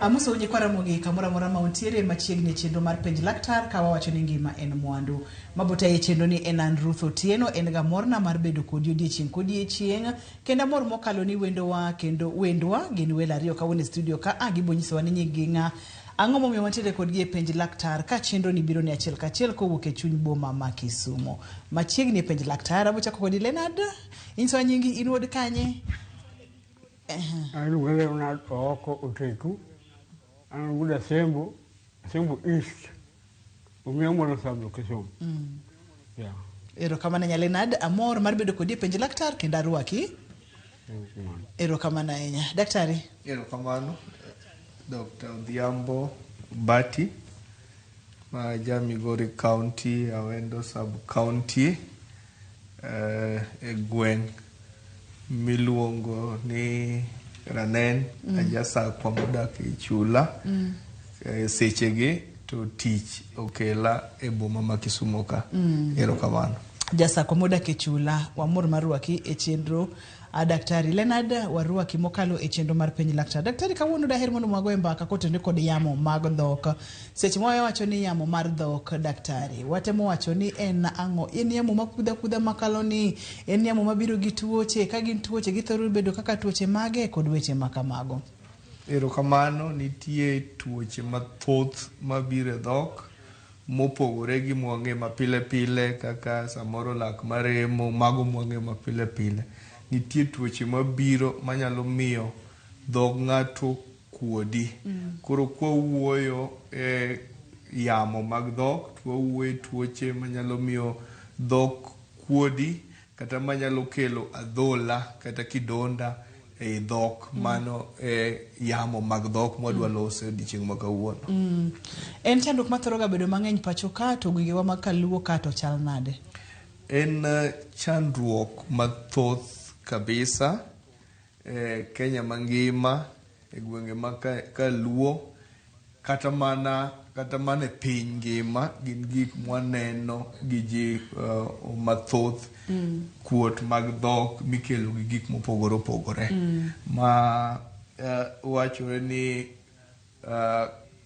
Amoso nyikwa Ramogi kamoro amora ma untiere machiegni e chenro mar penj laktar ka wawacho ni ngima en mwandu. Mabotayi e chenro ni en an Ruth Otieno, en ga morna mar bedo kodi odiechieng' kodiechieng' kendo amor mokalo ni wendowa kendo wendwa gin welo ariyo kawuono e studio ka a gibo nyisowa ni nying gi ng'a. Ang'o momiyo wantiere kodgi e penj laktar ka chenro ni biro ni achiel kachiel kowuok e chuny boma ma Kisumo. Machiegni e penj laktar, abo chako kodi Leonard, inyisowa nyingi in wuod kanye? An iluonga Leonard Ooko Oteku. An wuod Asembo, Asembo East, Umia Molo Sub Location. Yeah. Erokamano ahinya Leonard, amor mar bedo kodi e penj laktar kendo arwaki. Erokamano. Erokamano ahinya. Daktari. Erokamano Dr. Odhiambo Bati ma ja Migori County, Awendo Sub County e gweng' miluongo ni Ranen, Ajasakwa modak e Chula. Sechegi to tich okela e boma ma Kisumo ka. Erokamano. Jasakwa modak e Chula, wamor mar rwaki e chenro a Daktari Leonard warwaki mokalo e chenro mar penj laktar. Daktari kawuono daher mondo wagoye mbaka kotenore kod yamo mag dhok. Seche ma wawacho ni yamo mar dhok daktari, watemo wacho ni en ang'o? En yamo makudho akudha makalo ni? En yamo mabiro gi tuoche? Ka gin tuoche githoro bedo kaka tuoche mage kod weche ma kamago? Erokamano, nitie tuoche mathoth mabiro e dhok mopogore gi mwang'e mapile pile kaka samoro lak maremo, mago mwang'eyo mapile pile. Nitie tuoche mabiro manyalo miyo dhog ng'ato kuodi. Koro kwawuoyo e yamo mag dhok, to wawuoyo e tuoche manyalo miyo dhok kuodi kata manyalo kelo adhola kata kidonda ei dhok. Mano e yamo mag dhok mwadwa loso e odiochieng' ma kawuono. En chandruok mathoro ga bedo mang'eny pacho ka to gwegewa mag kaluo ka to chal nade? En chandruok mathoth kabisa e Kenya mangima, e gwenge ma kaluo, kata mana e piny ngima gin gik mwaneno gi ji mathoth, kuot mag dhok mikelo gi gik mopogore opogore. Ma wachore ni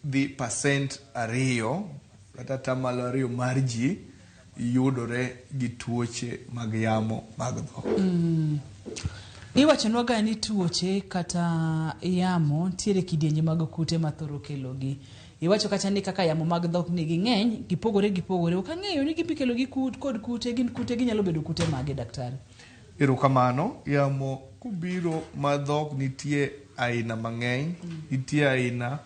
dhi percent 2 kata 2% mar ji yudore gi tuoche mag yamo mag dhok. Iwachonwa ga ni tuoche kata yamo nitiere kidienje mag kute mathoro kelogi. Iwacho kata ni kaka yamo mag dhok ni ging'eny, gipogore gipogore. Ok ang'eyo ni gimikelo gi kod kute gin kute ginyalo bedo kute mage daktari? Erokamano, yamo kubiro ma dhok nitie aina mang'eny. Nitie aina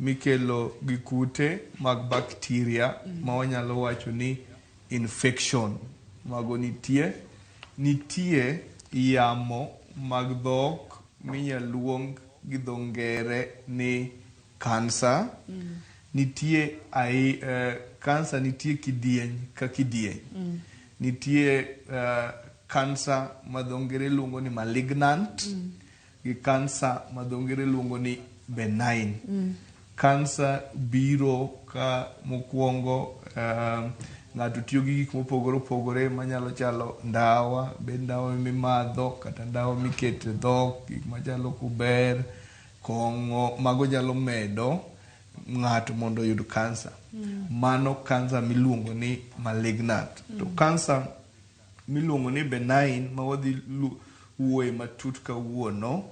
mikelo gi kute mag bacteria ma wanyalo wacho ni infection mago nitie. Nitie yamo mag dhok minyalo luong gi dho ngere ni cancer. Nitie cancer nitie kidieny ka kidieny. Nitie cancer ma dho ngere luongo ni malignant gi cancer ma dho ngere luongo ni benign. Cancer biro ka mokwongo ng'ato tiyo gi gik mopogore opogore manyalo chalo ndawa, bed ndawa mimadho kata ndawa miketo e dhok, gik machalo kuber, kong'o, mago nyalo medo ng'ato mondo oyud cancer. Mano cancer miluongo ni malignant. To cancer miluongo ni benign ma wadhi wuoye matut kawuono,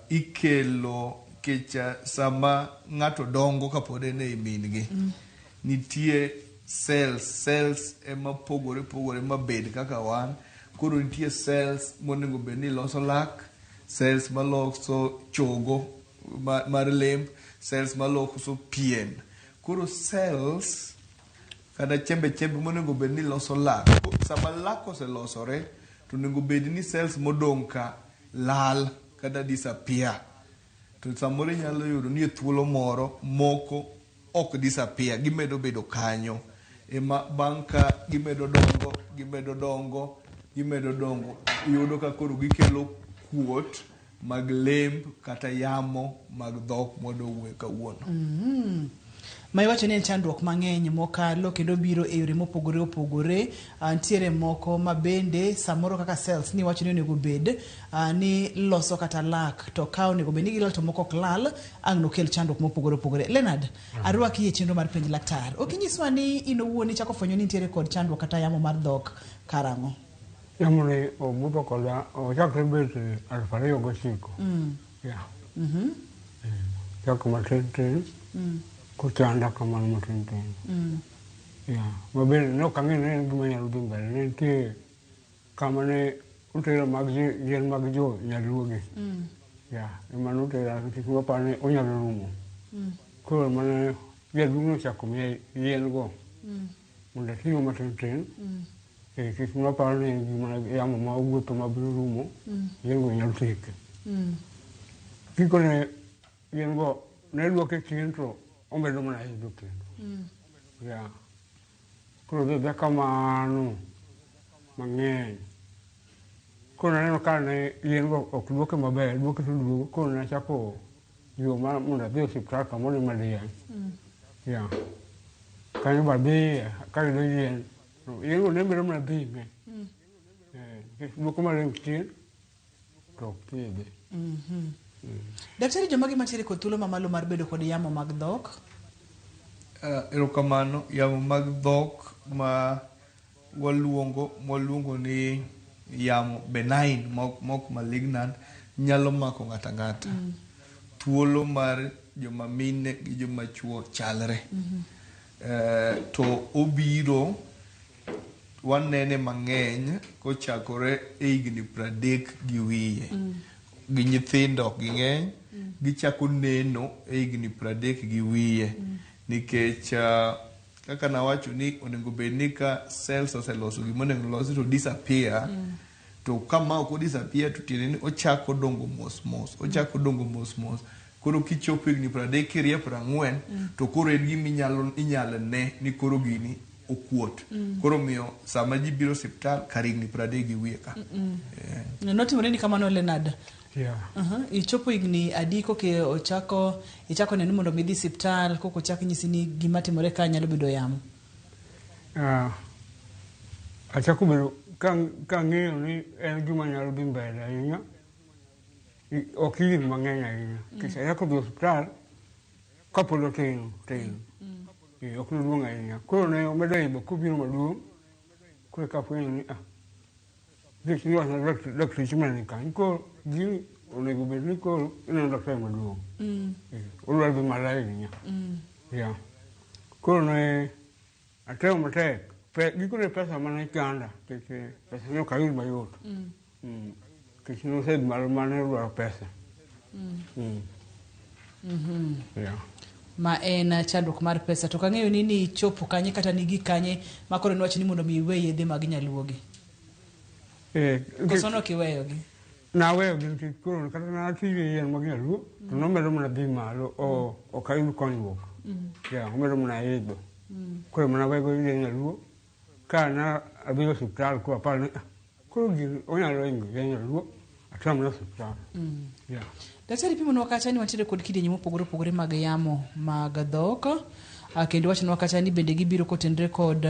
ikelo nikech sama ng'ato dongo kapod en ei min gi, nitie cells ema pogore pogore mabed kaka wan. Koro nitie cells monego bed ni loso lak, cells maloso chogo mar lemb, cells maloso pien. Koro cells kata chembe chembe monego bed ni loso lak. Sama lak oselosore, to onego bed ni cells modong' ka lal kata disappear. To samoro inyalo yudo ni e thuolo moro moko ok disappear, gimedo bedo kanyo. Ema bang' ka gimedo dongo, gimedo dongo, gimedo dongo, iyudo ka koro gikelo kuot mag lemb kata yamo mag dhok mwadwa wuoye kawuono. Ma iwacho ni en chandruok mang'eny mokalo kendo biro e yore mopogore opogore. Ntiere moko ma bende samoro kaka cells ni iwacho ni onego bed ni loso kata lak to ka onego bed ni gilal to moko ok lal ang' nokel chandruok mopogore opogore. Leonard, arwaki e chenro mar penj laktar. Ok inyiswa ni in owuon ichako fwenyo ni nitiere kod chandruok kata yamo mar dhok karang'o? Yamo ni obudho koda ochakre bet 2009. Yeah. Chako matin tin. Kochanda kamano matin tin. Yeah. Mabende ne ok ang'eyo ni en gima nyalo dhi mbele. Ne nitie kama ne otera mag yien mag jo nyaluo gi. Yeah. Ema notera nikech waparo ni onyalo rumo. Koro mane jaduong' nochako miya yien go mondo atigo matin tin. Kik waparo ni en gima yamo ma owuotho ma biro rumo, yien go nyalo tieke. Gikone yien go ne duoke chien to omedo mana idho kendo. Yeah. Koro dhi adhiya kamano mang'eny. Koro naneno ka ne yien go ok duoke maber, duoke to duogo. Koro nachako yo mar mondo adhi e osiptal kamoro ni Madiya. Yeah. Kanyo be adhiye kayudo yien. Yien go ne medo mana dhime. Nikech duoko marem chien to ok thiedhe. Daktari, jomage mantiere kod thuolo mamalo mar bedo kod yamo mag dhok? Erokamano. Yamo mag dhok ma waluongo ni yamo benign mok malignant nyalo mako ng'ato ang'ata. Thuolo mar joma mine gi joma chuo chalre. To obiro wanene mang'eny kochakore e higni 30 gi wiye. Gi nyithindo ok ging'eny, gichako neno e higni 30 gi wiye. Nikech kaka nawacho ni onego bed ni ka cells oseloso gima onego losi to disappear. To ka ma ok disappear to tiende ni ochako dongo mos mos, ochako dongo mos mos. Koro kichopo higni 30 kirie 40 to koro en gima inyalo ne ni koro gini okuot. Koro miyo sama ji biro osiptal kar higni 30 gi wiye ka. Notimore ni kamano Leonard? Yeah. Ichopo higni adi koka ochako ichako neno mondo mi idhi osiptal koka ochak nyisi ni gima timore ka nyalo bedo yamo? Achako bedo kang'eyo ni en gima nyalo dhi mbele ahinya. Ok higni mang'eny ahinya. Nikech achako dhi osiptal kapod otin tin. Ok noduong' ahinya. Koro ne omedo idho kobiro maduong'. Koro eka afwenyo ni nikech niwacho dakteche mana ni kanyo. Koro gini onego bed ni koro ineno daktari maduong'. Odwa dhi malo ahinya. Yeah. Koro ne atemo matek. Gikone pesa mane chanda nikech pesa ne ok ayud mayot. Nikech nosedhi malo mane odwaro pesa. Yeah. Ma en chandruok mar pesa. To kang'eyo ni nichopo kanye kata nigi kanye ma koro niwacho ni mondo mi iwe yedhe mag nyaluogi. Koso nok iweyogi? Naweyogi nikech koro kata natiyo gi yien mag nyaluo to nomedo mana dhi malo ok ayud konyruok. Yeah, omedo mana idho. Koro mana wego yien nyaluo ka na adhi osiptal koro aparo ni koro gini onyalo hingo yien nyaluo atera mana osiptal. Yeah. Daktari pimonwa kacha ni wantiere kod kidienje mopogore opogore mag yamo mag dhok. Kendo wachonwa kacha ni bende gibiro kotenre kod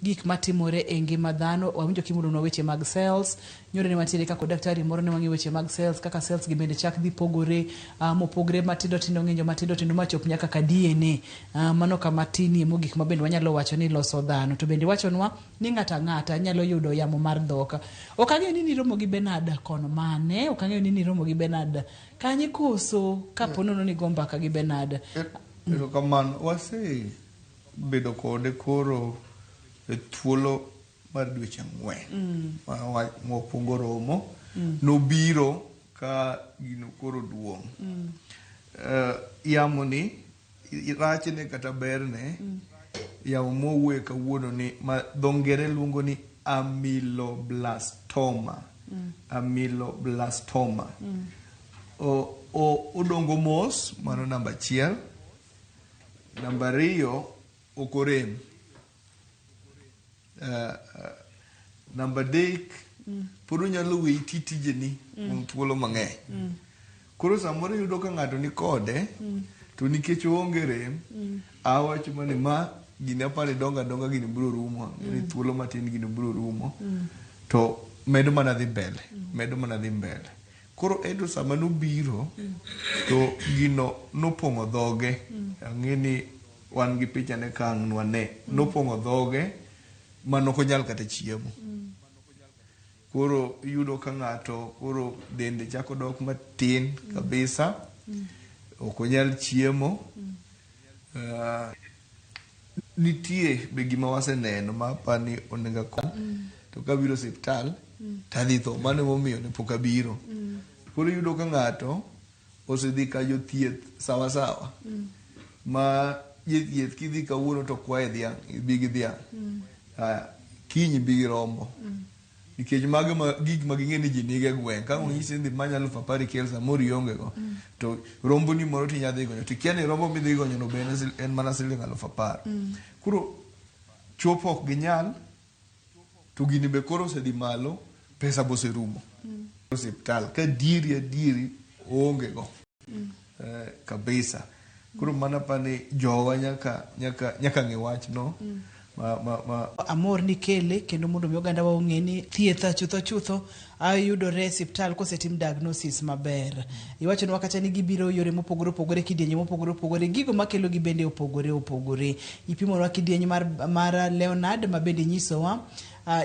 gik matimore e ngima dhano. Wawinjo kimulonwa weche mag cells. Nyoro ne wantiere kaka daktari moro ne wang'iyo weche mag cells, kaka cells gi bende chak dhi pogore, mopogre matindo tindo, ng'injo matindo tindo machop nyaka ka DNA. Mano kama tinie mogik ma bende wanyalo wacho ni loso dhano. To bende wachonwa ni ng'ato ang'ata nyalo yudo yamo mar dhok. Ok ang'eyo ni niromo gi Bernard kono mane, ok ang'eyo ni niromo gi Bernard kanye koso kapo nono ni go mbaka gi Bernard. Erokamano, wasebedo kode koro e thuolo mar dweche 4 mokwongo romo. Nobiro ka gino koro duong'. Yamo ni rachne kata berne, yamo mowuoye kawuono ni ma dho ngere luongo ni ameloblastoma. Ameloblastoma. Odongo mos, mano namba 1. Namba 2, ok orem. Namba 3, pod onyalo weyi ti tijeni kuom thuolo mang'eny. Koro samoro iyudo ka ng'ato ni kode, To nikech oonge rem, awacho mana ni ma gini apani dongo adonga gini biro rumo, ni thuolo matin gini biro rumo. To medo mana dhi mbele, medo mana dhi mbele. Koro ento sama nobiro, to gino nopong'o dhoge. Ang'e ni wan gi picha ne ka ang' nwane. Nopong'o dhoge manok onyal kata chiemo. Koro iyudo ka ng'ato koro dende chako dok matin kabisa. Ok onyal chiemo. Nitie be gima waseneno ma apani onego akon. To kabiro osiptal, tadhi tho. Mano emomiyo ne pok abiro. Koro iyudo ka ng'ato osedhi ka jothieth sawa sawa. Ma jathieth kidhi kawuono to kwaye dhiang', ibi gi dhiang'. Aya, kiny ibi gi rombo. Nikech mago ma gik ma ging'e ni ji nigo e gweng'. Ka onyisi ni dhi many 10,000 ikel samoro ionge go. To rombo ni moro tinya dhi gonyo. To ikia ni rombo midhi gonyo no be en mana siling 10,000. Koro chopo ok ginyal, to gini be koro osedhi malo, pesa be oserumo. Osiptal ka adieri adieri oonge go. Kabisa. Koro mana pani jowa nyaka ng'e wach no. Ma Amor ni kele kendo mondo mi oganda wa ong'e ni thieth chutho chutho yudore e osiptal kosetim diagnosis maber. Iwachonwa kata ni gibiro yore mopogore opogore, kidienje mopogore opogore, gigo makelo gi bende opogore opogore. Ipimonwa kidieny mar Leonard ma bende nyisowa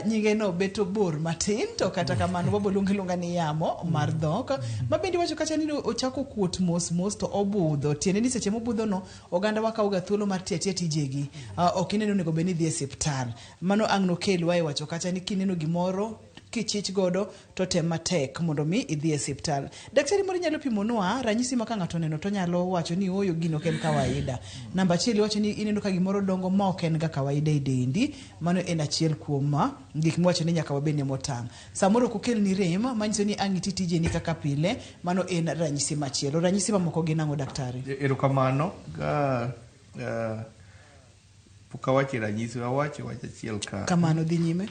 nyinge no beto bor matin, to kata kamano wabo luonge luonga ni yamo mar dhok. Ma bende iwacho kata ni ochako kuot mos mos to obudho. Tiende ni seche mobudho no, oganda wakawo ga thuolo mar tiyo atiya tijegi. Ok ineno onego bed ni idhi e osiptal. Mano ang' nokelwa e wacho kata ni kineno gimoro kichich godo to tem matek mondo mi idhi e osiptal. Daktari moro nyalo pimonwa ranyisi ma ka ng'ato oneno to nyalo wacho ni ooyo gino ok en kawaida. Namba achiel iwacho ni ineno ka gimoro dongo ma ok en ga kawaida e dendi. Mano en achiel kuom gik miwacho ni nyaka wabed motang'. Samoro ok okelni rem manyiso ni ang' iti tijeni kaka pile. Mano en ranyisi machielo. Ranyisi mamoko gin ang'o daktari? Erokamano. Ka pok awacho ranyisi, awacho wach achiel ka. Kamano dhi nyime.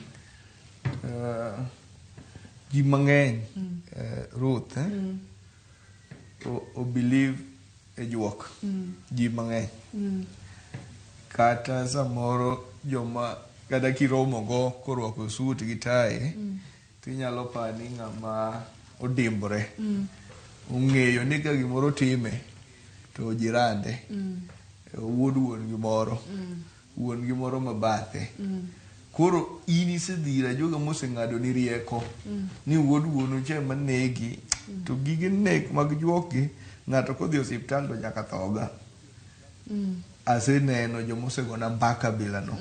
Ji mang'eny, Ruth, o believe e juok. Ji mang'eny. Kata samoro joma kata kiromo go korwako suit gi tie, tinyalo paro ni ng'ama odimbore. Ong'eyo ni ka gimoro time to jirande. Owuod wuon gi moro. Wuon gi moro mabathe. Koro in isedhi ir ajuoga moseng'ado ni rieko. Ni wuod wuonu cha ema negi. To gige nek mag juok gi, ng'ato kodhi e osiptal to nyaka thoga. Aseneno joma osegona mbaka bila no.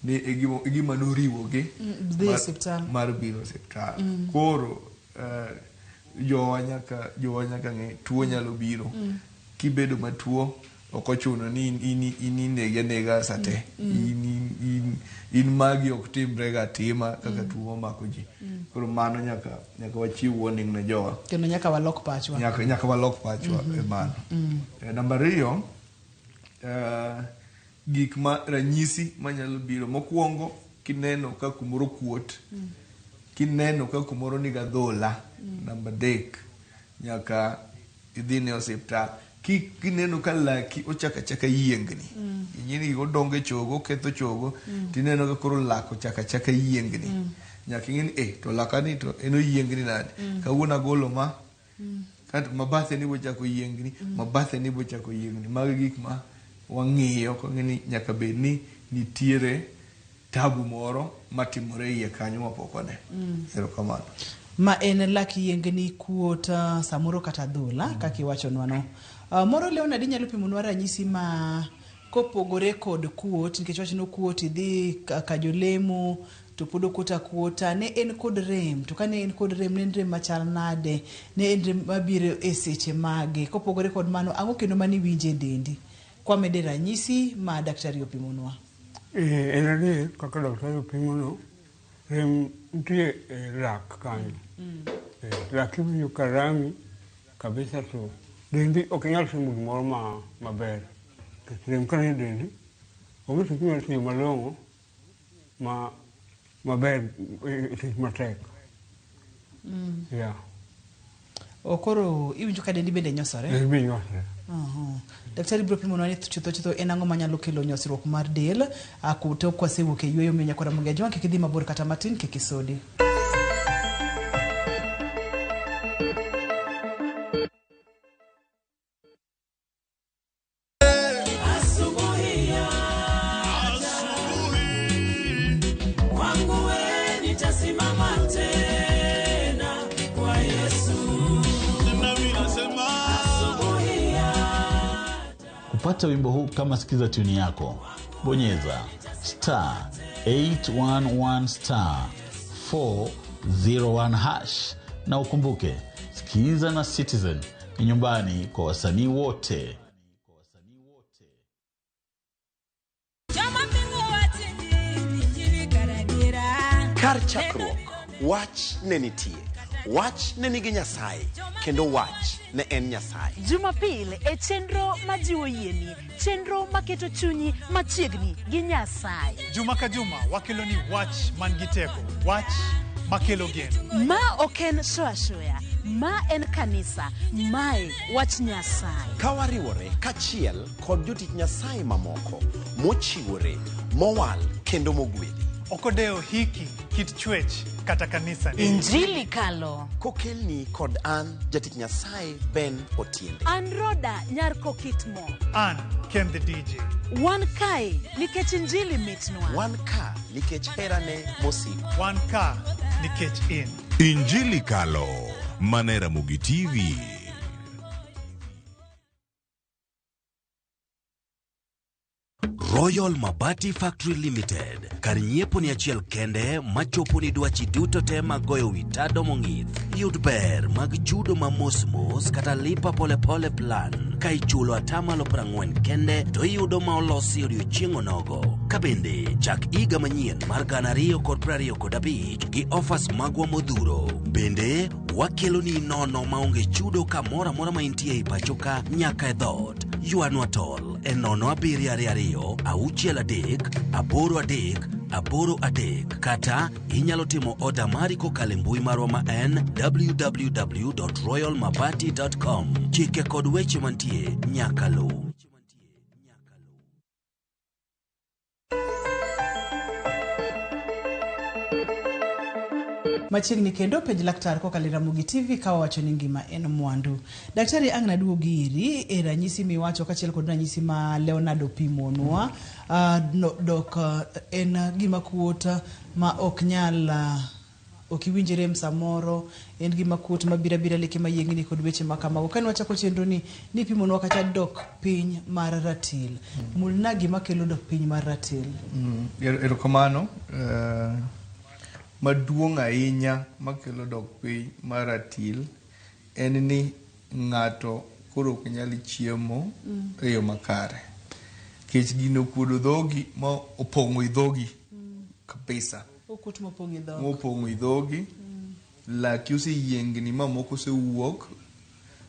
Ni e gima noriwogi dhi e osiptal. Mar biro osiptal. Koro jowa nyaka ng'e tuo nyalo biro. Kibedo matuo ok ochuno ni in inege anega sate. In magi ok timre ga atima kaka tuo mamako ji. Koro mano nyaka wachiw warning ne jowa. Kendo nyaka walok pachwa. Nyaka walok pachwa e mano. Namba ariyo, gik ma ranyisi manyalo biro. Mokwongo, kineno ka kumoro kuot, kineno ka kumoro nigi adhola. Namba adek, nyaka idhi ne osiptal. Kineno ka laki ochako achaka yiengni. Ing'e ni odongo e chogo, oketho chogo, tineno ka koro lak ochako achaka yiengni. Nyaka ing'e ni to lakani to en oyiengni nade. Kawuono agolo ma, kato mabathe ni bochako yiengni, mabathe ni bochako yiengni. Mago gik ma wang'iyo, kwang'e ni nyaka bed ni nitiere tabu moro matimore iye kanyo mapok wane. Erokamano. Ma en lak yiengni, kuot, samoro kata adhola, kaka iwachonwa no. Moro Leonard inyalo pimonwa ranyisi ma kopogore kod kuot, nikech wachno kuot idhi ka jolemo to pod okuot akuota, ne en kod rem, to kane en kod rem, ne en rem machal nade, ne en rem mabiro e seche mage. Kopogore kod mano, ang'o kendo mane iwinjo e dendi? Kwamede ranyisi ma daktari opimonwa. En adier kaka daktari opimono, rem nitie e lak kanyo. Lak iwinjo ka rami kabisa to dendi ok inyal timo gimoro maber. Nikech rem ka nie dendi, onge tich minyalo tiyo malong'o maber e tich matek. Yeah. O koro iwinjo ka dendi bende nyosore? Dendi be nyosore. Daktari biro pimonwa ni chutho chutho en ang'o manyalo kelo nyosruok mar del tok kwasewuok e yueyo miyo nyakwara Ramogi Ajwang' kik idhi mabor kata matin kik isodi. Kupata wimbo huu kama sikiza tuni yako, bonyeza star 811 star 401 hash, na ukumbuke Sikiza na Citizen ni nyumbani kwa wasanii wote. Kar chakruok, wach ne nitie. Wach ne nigi Nyasaye, kendo wach ne en Nyasaye. Jumapil e chenro majiwo yieni, chenro maketo chunyi machiegni gi Nyasaye. Juma ka juma wakelo ni wach man gi teko, wach makelo geno. Ma ok en shoashoya, ma en kanisa, mae wach Nyasaye. Ka wariwore kachiel kod jotich Nyasaye mamoko, mochiwore, mowal kendo mogwedhi. Ok odewo hiki, kit chwech kata kanisa ni. Injili kalo. Kokelni kod an jatich Nyasaye Ben Otiende. An Roda nyar Kokitmo. An Ken the DJ. Wan kae nikech injili mitnwa. Wan ka nikech herane mosiko. Wan ka nikech in. Injili kalo. Mana e Ramogi TV. Royal Mabati Factory Limited. Kar nyiepo ni achiel kende machopo ni dwachi duto te mag goyo wi tado mong'ith. Yud ber mag chudo ma mos mos kata lipa pole pole plan. Ka ichulo atamalo 40 kende to iyudo ma olosi odiochieng' onogo. Ka bende chak higa manyien mar 2025 gi offers magwa modhuro. Bende wakelo ni nono maonge chudo kamoro amora ma intie e pacho ka nyaka e dhoot. Ywanwa tol e 0 7 2 6 3 8 3 8 3 kata inyalo timo oda mari kokalo e mbui marwa ma en www.royalmabati.com. Chike kod weche mantie nyaka luw. Machiegni kendo penj laktar kokalo e Ramogi TV ka wawacho ni ngima en mwandu. Daktari ang' naduogi iri e ranyisi miwacho kaachiel kod ranyisi ma Leonardo pimonwa. Dok en gima kuot ma ok nyal ok iwinj rem samoro, en gima kuot mabiro abira leke mayiengni kod weche ma kamago. Kane wachako chenro ni nipimonwa kata dok piny mar ratil. Mulna gima kelo dok piny mar ratil. Erokamano. Maduong' ahinya makelo dok piny mar ratil en ni ng'ato koro ok nyal chiemo e yo makare. Nikech gino okuodo dhogi ma opong'o i dhogi kabisa. Okuot mopong'o i dhok. Mopong'o i dhogi. Laki oseyiengni ma moko osewuok.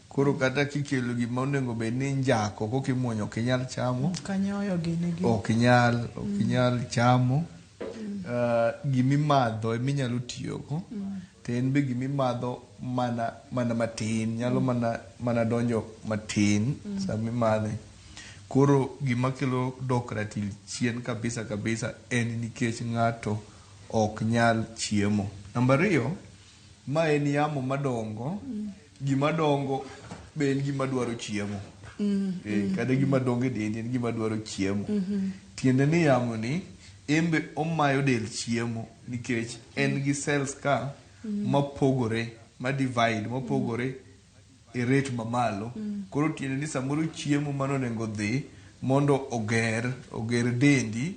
Koro kata kikelo gima onego bed ni njako kokimuonyo ok inyal chamo. Kanyoyo gini gi. Ok inyal chamo. Gimimadho eminyalo tiyogo. To en be gimimadho mana matin, nyalo mana donjo matin sama imadhe. Koro gima kelo dok ratil chien kabisa kabisa en nikech ng'ato ok nyal chiemo. Namba 2, ma en yamo madongo. Gima dongo be en gima dwaro chiemo. Kata gima dongo e dendi en gima dwaro chiemo. Tiende ni yamo ni en be omayo del chiemo nikech en gi cells ka mapogore, ma divide, mapogore e rate mamalo. Koro tiende ni samoro chiemo mano onego dhi mondo oger dendi,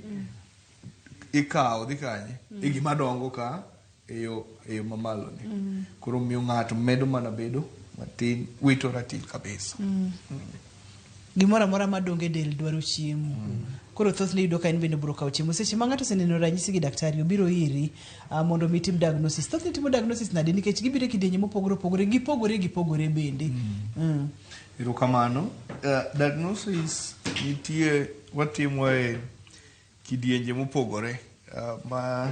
ikawo dhi kanye e gima dongo ka e yo mamalo ni. Koro miyo ng'ato medo mana bedo matin, wito ratil kabisa. Gimoro amora madongo e del dwaro chiemo. Koro thothne iyudo ka en bende obiro kawo chiemo. Seche ma ng'ato oseneno ranyisi gi daktari, obiro iri mondo mi tim diagnosis. Thothne timo diagnosis nade nikech gibiro e kidienje mopogore opogore, gipogore bende. Erokamano. Diagnosis nitie watimo e kidienje mopogore ma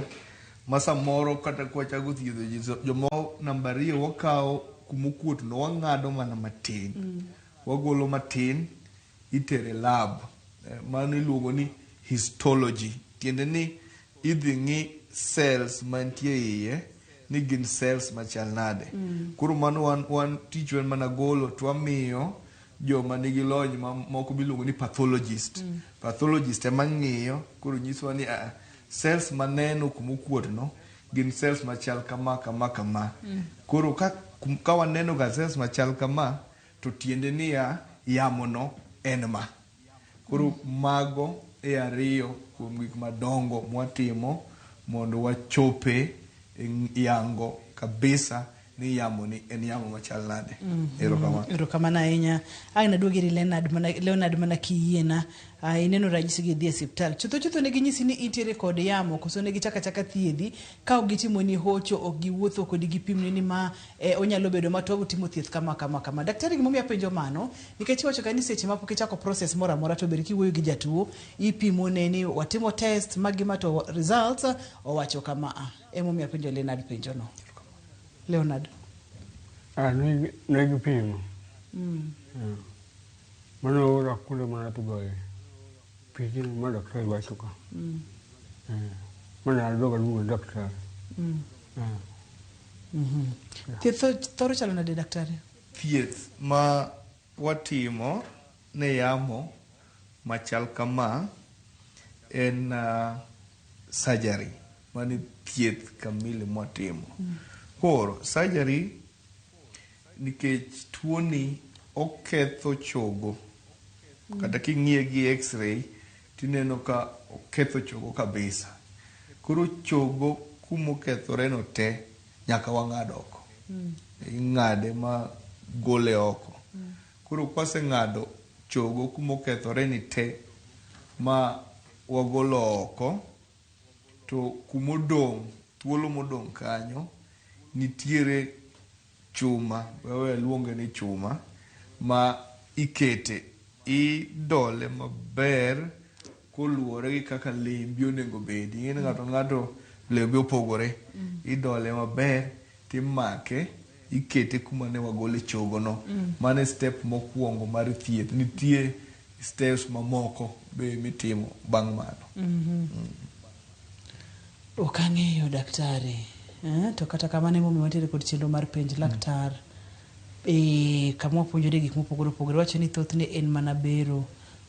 samoro kata kwachako thiedho ji jomoko. Namba 2 wakawo kumokuot no wang'ado mana matin. Wagolo matin itere lab. Mano iluongo ni histology. Tiende ni idhi ng'i cells mantie iye ni gin cells machal nade. Koro mano wan tichwa en mana golo to wamiyo joma nigi lony moko miluongo ni pathologist. Pathologist ema ng'iyo koro nyisowa ni cells maneno kumokuot no gin cells machal kama kama kama. Koro ka waneno ga cells machal kama to tiende niya yamo no en ma. Koro mago e ariyo kuom gik madongo mwatimo mondo wachope yango kabisa ni yamo ni en yamo machal nade. Erokamano. Erokamano ahinya. Ang' naduogi iri Leonard mana kiyiena. Ineno ranyisi gi dhi e osiptal. Chutho chutho ne ginyisi ni intiere kod yamo koso ne gichako achaka thiedhi ka ok gitimoni hocho ok giwuotho kodi gipimni ni ma onyalo bedo ma to timo thieth kama kama kama. Daktari gimomiyo apenjo mano nikech iwacho ka ni seche ma pok ichako process moro amora to ber kiwuoyo gi jatuo ipimo ne ni watimo test magi ma to results owacho kama a. Emomiyo apenjo Leonard penjo no. Leonard. Ne gipimo. Mano ora kuonde mana goye. Pichni ma daktari wacho ka. Mana aduogo aluongo daktari. Thieth thoro chalo nade daktari? Thieth ma watimo ne yamo machal kama en surgery. Mano thieth kamili mwatimo. Koro surgery nikech tuoni oketho chogo. Kata king'iye gi x-ray tineno ka oketho chogo kabisa. Koro chogo kumokethore no te nyaka wang'ad oko. Ing'ade ma gole oko. Koro kwaseng'ado chogo kumokethore ni te ma wagolo oko to kumodong' thuolo modong' kanyo nitiere chuma, wewe luonge ni chuma ma ikete idole maber koluwore gi kaka lembi onego bedi. Ing'e ni ng'ato ng'ato lembe opogore. Idole maber timake ikete kuma ne wagole chogo no. Mano e step mokwongo mar thieth. Nitie steps mamoko be mitimo bang' mano. Ok ang'eyo daktari. To kata kamano emomiyo wantiere kod chenro mar penj laktar. Kama wapuonjore gik mopogore opogore. Wacho ni thothne en mana bero.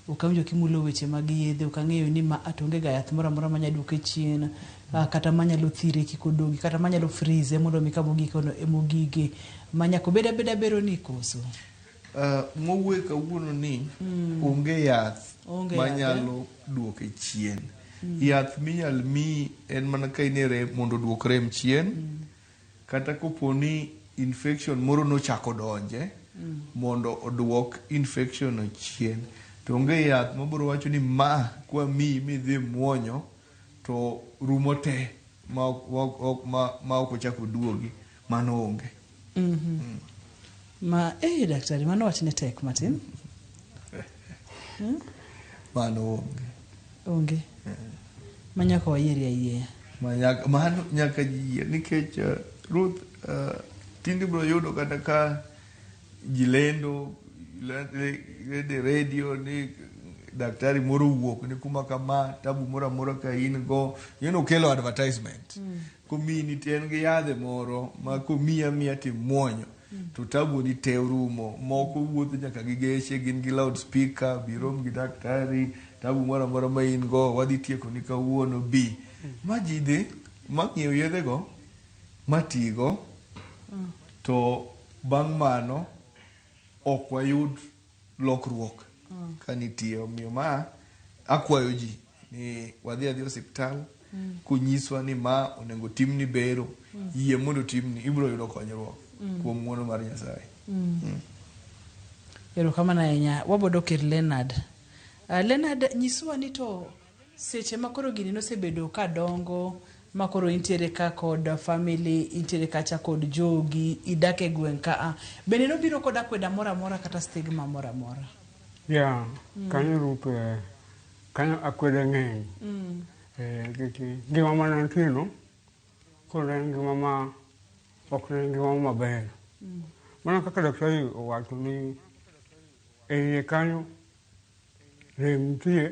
Ok awinjo kimulo weche mag yedhe, ok ang'eyo ni ma to onge ga yath moro amora manyalo duoke chien, kata manyalo thire kik odogi, kata manyalo freeze mondo mi kama ogik no emogige. Ma nyaka obed abeda bero ni koso? Mowuoye kawuono ni onge yath manyalo duoke chien. Yath minyal miyi en mana ka in e rem mondo oduok rem chien. Kata kopo ni infection moro nochako donje mondo oduok infection no chien. To onge yath mabiro wacho ni ma kwa miyi midhi muonyo to rumo te ma ok ochako oduogi. Mano onge. Ma daktari mano wachne tek matin. Mano onge. Onge. Ma nyaka wayiere ayieya. Mano nyaka ji yie nikech Ruth tinde biro yudo kata ka ji lendo e radio ni daktari moro owuok ni kuma kama tabu moro amora ka in go okelo advertisement. Komiyi nitie en gi yadhe moro ma komiyi amiya timuonyo to tabu ni te orumo. Moko wuotho nyaka gi geche gin gi loudspeaker birom gi daktari tabu moro amora ma in go wadhi tieko ni kawuono bi. Ma ji dhi ma ng'iew yedhe go ma tigo to bang' mano ok wayud lokruok ka nitie. Omiyo ma akwayo ji ni wadhi adhi osiptal konyiswa ni ma onego timni bero yie mondo timni ibiro yudo konyruok kuom ng'wono mar Nyasaye. Erokamano ahinya. Wabodok ir Leonard. Leonard, nyiswa ni to seche ma koro gini nosebedo ka dongo ma koro intiere ka kod family, intiere kacha kod jogi, idak e gweng' ka bende nobiro kod akweda moro amora kata stigma moro amora? Ya, kanyo Ruth, kanyo akweda ng'eny. Nikech ngima mane antie no, koro en ngima ma ok ne en ngima maber. Mana kaka daktari owacho ni e iye kanyo rem nitie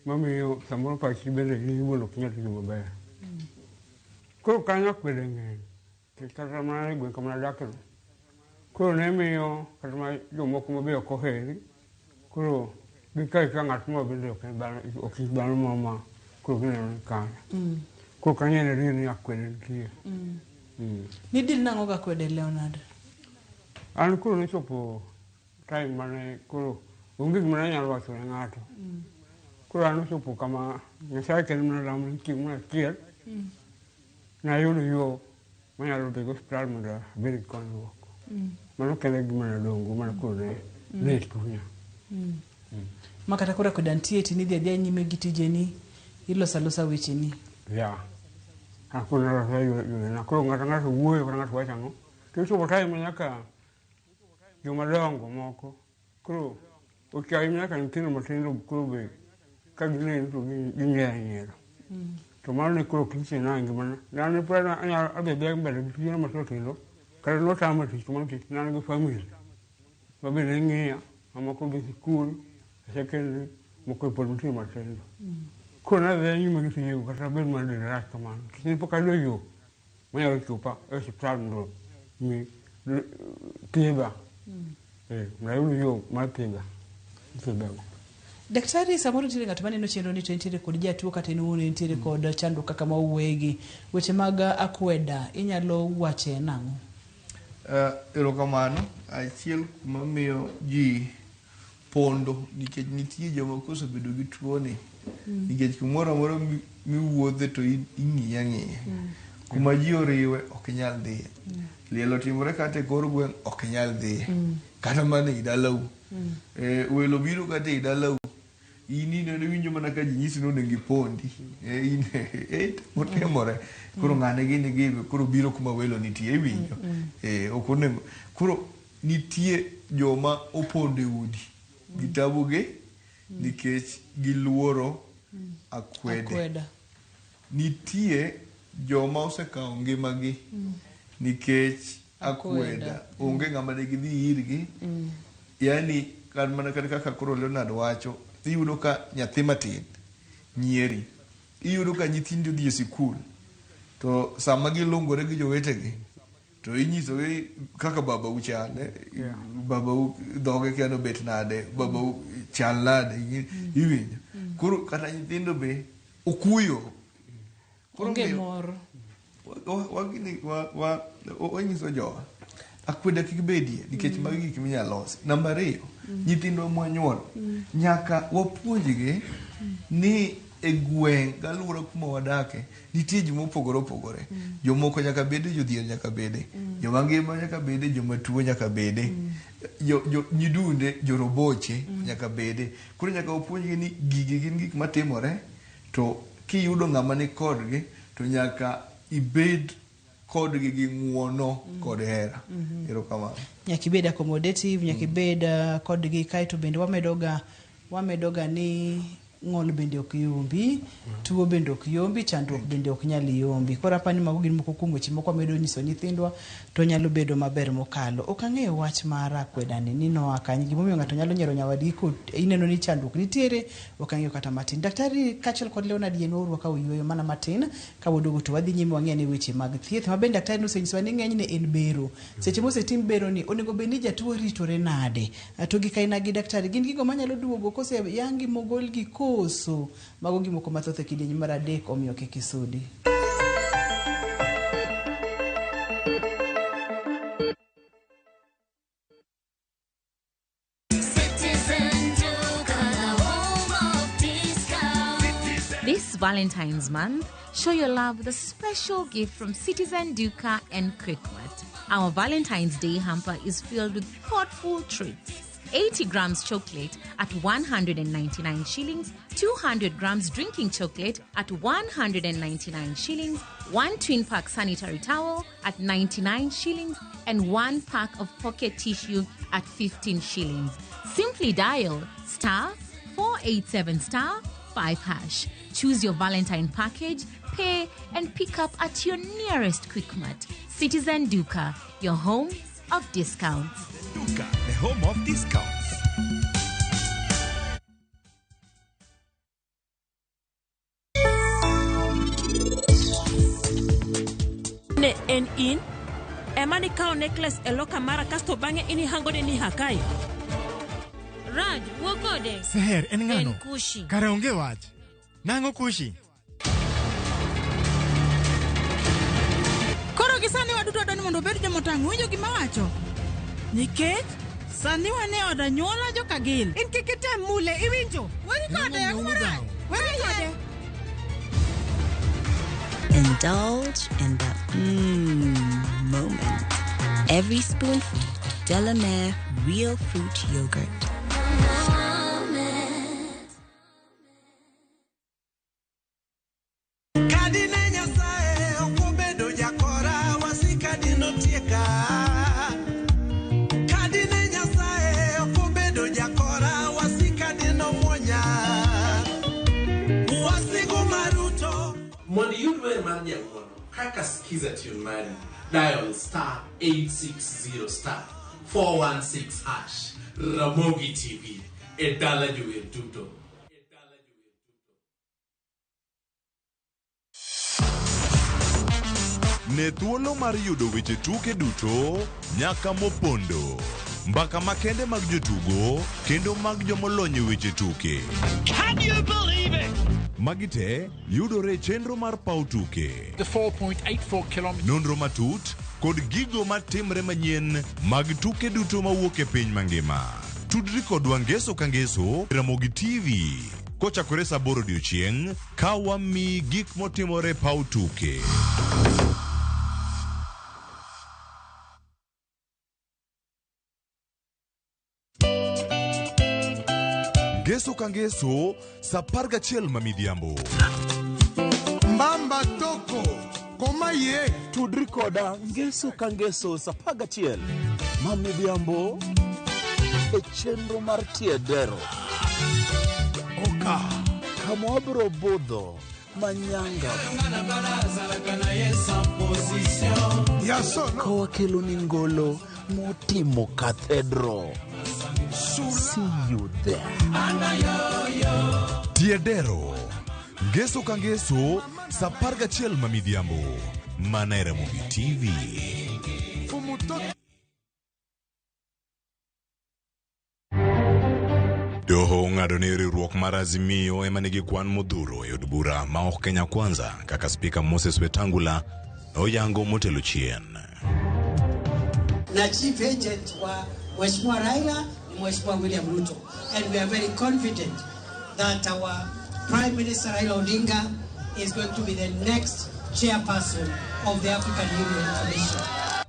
mamiyo samoro pachi bende in iwuon ok inyal tiyo maber. Koro kanyo akwede ng'eny nikech kata mana e gweng' kama nadakeno koro ne miyo kata mana jomoko ma be ok oheri koro gikawi ka ng'at ma bende ok en dhano ok in dhano moro ma koro gineno ni kare. Koro kanyo en adier ni akwede nitie. Nidil nang'o gi akwede Leonard? An koro nochopo time mane koro onge gima nanyalo wacho ne ng'ato. Koro an nochopo kama Nyasaye kende mana lamo ni chieng' moro achiel nayud yo manyalo dhi go osiptal mondo abed gi konyruok. Mano kende e gima nadong' go mana koro ne ne e chunya. Ma kata koro akweda nitie to nidhi adhiya nyime gi tijeni, iloso alosa wecheni. Yeah. An koro naloso yorena. Koro ng'ato ang'ato wuoyo kata ng'ato wacho ang'o. To ochopo time ma nyaka joma dongo moko koro ochayi nyaka nyithindo matindo koro be ka gineni to ginyiero anyiera. To mano ne koro ok lichna e ngimana. An ne pod anyalo adhi adhiya mbele gi tijena matindo tindo kata notama tich kamano nikech ne an gi family ma be ne ng'iya, mamoko dhi sikul, e secondary, moko be pod nitie matindo. Koro nadhi nyime gi tijego kata bed mana denda rach kamano nikech ne pok ayudo yo manyalo chopa e osiptal mondo mi thiedha. Mondo ayud yo mar thiedha, thiedhago. Daktari, samoro nitiere ng'at maneno chenro ni to entiere kod jatuo kata en owuon entiere kod chandruok kaka ma owuoyegi. Weche mag akweda inyalo wache nang'o? Erokamano. Achiel kuma miyo ji pondo nikech nitie joma kosebedo gi tuo ni nikech kumoro amora miwuothe to ing'iyi ang'iya. Kuma ji oriwe ok inyal dhiye. Liel otimore kata e kor gweng' ok inyal dhiye. Kata mana ei dalau. Welo biro kata ei dalau in ineno iwinjo mana ka ji nyisi ni onego ipondi. In otimore. Koro ng'ane gini gi koro biro kuma welo nitie iwinjo. Ok onego koro nitie joma opondo e udi gi tabu gi nikech giluoro akwede. Akweda. Nitie joma osekawo ngimagi nikech akweda. Onge ng'ama ne gidhi irgi. Yani mana kaka koro Leonard wacho, iyudo ka nyathi matin nyieri. Iyudo ka nyithindi odhi e sikul to sama gilungore gi jowetegi to inyisogi kaka babau chal. Babau dhoge kia nobet nade, babau chal nade, iwinjo. Koro kata nyithindo be okuyo. Koro Onge miyo mor. Wanyiso jowa akweda kik bedie nikech magi gik minyalo losi. Namba ariyo, nyithindwa mwanyuolo nyaka wapuonjgi ni e gweng' galuora kuma wadake nitie ji mopogore opogore. Jomoko nyaka bede, jodhier nyaka bede, joma ngima nyaka bede, joma tuo nyaka bede, jo nyidunde, joroboche nyaka bede. Koro nyaka wapuonjgi ni gigi gin gik matimore to kiyudo ng'ama ni kodgi to nyaka ibed kodgi gi ng'uono kod hera. Erokamano. Nyaka ibed accommodative, nyaka ibed kodgi kaeto bende wamedoga ni ng'ol bende ok yombi, tuo bende ok yombi, chandruok bende ok nyal yombi. Koro apani mago gin moko kuom weche moko wamedo nyiso nyithindwa to nyalo bedo maber mokalo. Ok ang'eyo wach mar akweda ni noa kanye, gimomiyo ng'ato nyalo nyiero nyawadgi ko ineno ni chandruok nitiere, ok ang'eyo kata matin. Daktari kaachiel kod Leonard yienwa uru wakaw yueyo mana matin ka waduogo to wadhi nyime wang'i ane weche mag thieth ma bende daktari nosenyisowa ni ng'enyne en bero. Seche mosetim bero ni onego bed ni jatuo ritore nade? To gik aina gi daktari gin gigo manyalo duogo kose yangi mogolgi koso mago gimoko mathoth e kidieny mar adek omiyo kik isudi. This Valentine's month, show your love with a special gift from Citizen Duka and Quickmart. Our Valentine's Day hamper is filled with thoughtful treats. 80 grams chocolate at 199 shillings, 200 grams drinking chocolate at 199 shillings, 1 twin pack sanitary towel at 99 shillings, and 1 pack of pocket tissue at 15 shillings. Simply dial star 487 star 5 hash. Choose your Valentine package, pay, and pick up at your nearest Quickmart. Citizen Duka, your home of discounts. Duka, the home of discounts. Ne en in ema nikawo necklace e loka mara kasto bang'e inihangone ni Hakai. Raj, wuo kode. Seher, en ng'ano? En Kushi. Kare onge wach. Nang'o Kushi? Koro gi sani waduto wadwani mondo obed jomotang' winjo gima wacho. Nikech sani wan e od anyuola jo-Kagil. In kik item mule, iwinjo? Weri kode, ang'o marach? Weri kode. Indulge in the moment. Every spoonful of Delamere Real Fruit Yogurt. Kadine Nyasaye ok obedo jakora wasika dinotieka. Kadine Nyasaye ok obedo jakora wasika dinomuonya. Wasigu maruto. Mondo iyud wer mar Nyang'ono kaka Skiza Tune mari, dial star 860 star 416 hash. Ramogi TV e dala jower duto. Ne thuolo mar yudo weche tuke duto nyaka mopondo. Mbaka makende mag jotugo kendo mag jomolony e weche tuke. Can you believe it? Magi te yudore e chenro mar paw tuke. The 4.84 kilometers. Nonro matut kod gigo matimre manyien mag tuke duto mawuok e piny mangima. Tudri kodwa ngeso ka ngeso Ramogi TV kochakore saa 8 odiochieng' ka wamiyi gik motimore paw tuke. Ngeso ka ngeso saa 11 ma midhiambo. Mbamba toko koma ye Tudri koda ngeso ka ngeso saa 11 ma midhiambo e chenro mar Tiedero. Oka kama wabiro budho manyanga Yasono ka wakelo ni ngolo motimo cathedral. See you there. Tiedero. Ngeso ka ngeso saa 11 ma midhiambo. Mana e Ramogi TV. Fumutoto. Doho ong'ado ni riwruok mar Azimio ema nigi kwan modhuro e od bura ma ok Kenya Kwanza kaka Spika Moses Wetangula noyango motelo chien. Na chief agent wa Mheshimiwa Raila ni Mheshimiwa William Ruto, and we are very confident that our Prime Minister Raila Odinga is going to be the next chairperson of the African Union Commission.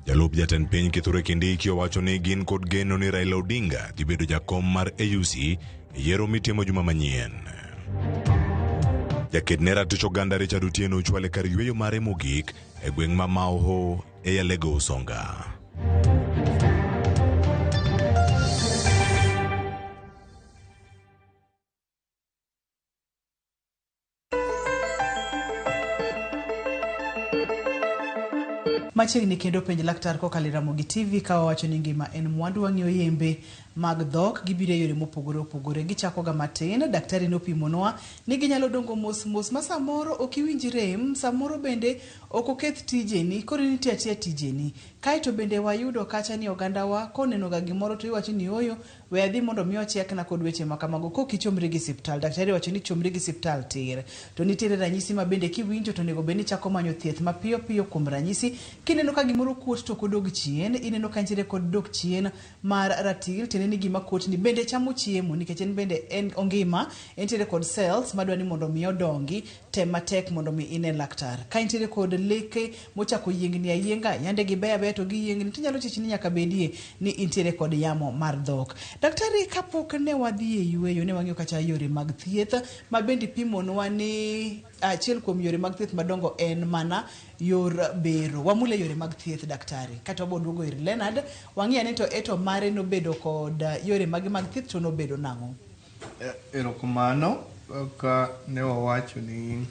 Jalup jatend piny Kithure Kindiki owacho ni gin kod geno ni Raila Odinga dhi bedo jakom mar AUC e yiero mitimo juma manyien. Jaked ne ratich oganda Richard Otieno ochwale kar yweyo mare mogik e gweng' ma Maoho e Alego Usonga. Machiegni kendo penj laktar kokalo e Ramogi TV ka wawacho ni ngima en mwandu. Wang'iyo yembe mag dhok gibiro e yore mopogore opogore. Gichako ga matin, daktari nopimonwa ni ginyalo dongo mos mos ma samoro ok iwinj rem, samoro bende ok oketh tijeni, koro in itiyo atiya tijeni. Kaeto bende wayudo kacha ni ogandawa koneno ga gimoro to iwacho ni ooyo, we adhi mondo mi ochekna kod weche ma kamago kok ichomri gi siptal. Daktari wacho ni chomri gi siptal tir. To nitiere ranyisi ma bende kiwinjo to onego bed ni ichako manyo thieth mapiyo piyo. Kuom ranyisi, kineno ka gimoro kuot to ok odog chien, ineno ka nitiere kod dok chien mar ratil, tiende ni gima kuot ni bende chamo chiemo nikech en bende en ongima, entiere kod cells madwa ni mondo mi odongi, tem matek mondo mi ine laktar. Ka intiere kod leke mochako yiengni ayienga, yande gibeyo abeya to giyiengni, tinyalo chich ni nyaka bedie ni intiere kod yamo mar dhok. Daktari, kapok ne wadhi e yweyo, ne wang'iyo kacha yore mag thieth ma bende ipimonwa ni achiel kuom yore mag thieth madongo en mana yor bero. Wamule yore mag thieth daktari. Kata wabo duogo ir Leonard, wang'i ane to eto mare nobedo kod yore mage mag thieth to nobedo nang'o? Erokamano. Kaka ne wawacho ni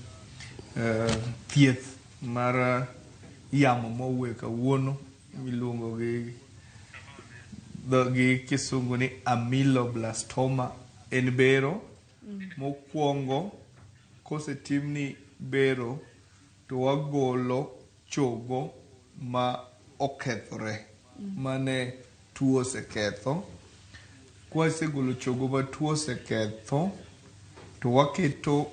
thieth mar yamo mowuok kawuono miluongo gi gi kisungu ni ameloblastoma en bero. Mokwongo kosetimni bero to wagolo chogo ma okethore mane tuo oseketho. Kwasegolo chogo ma tuo oseketho to waketo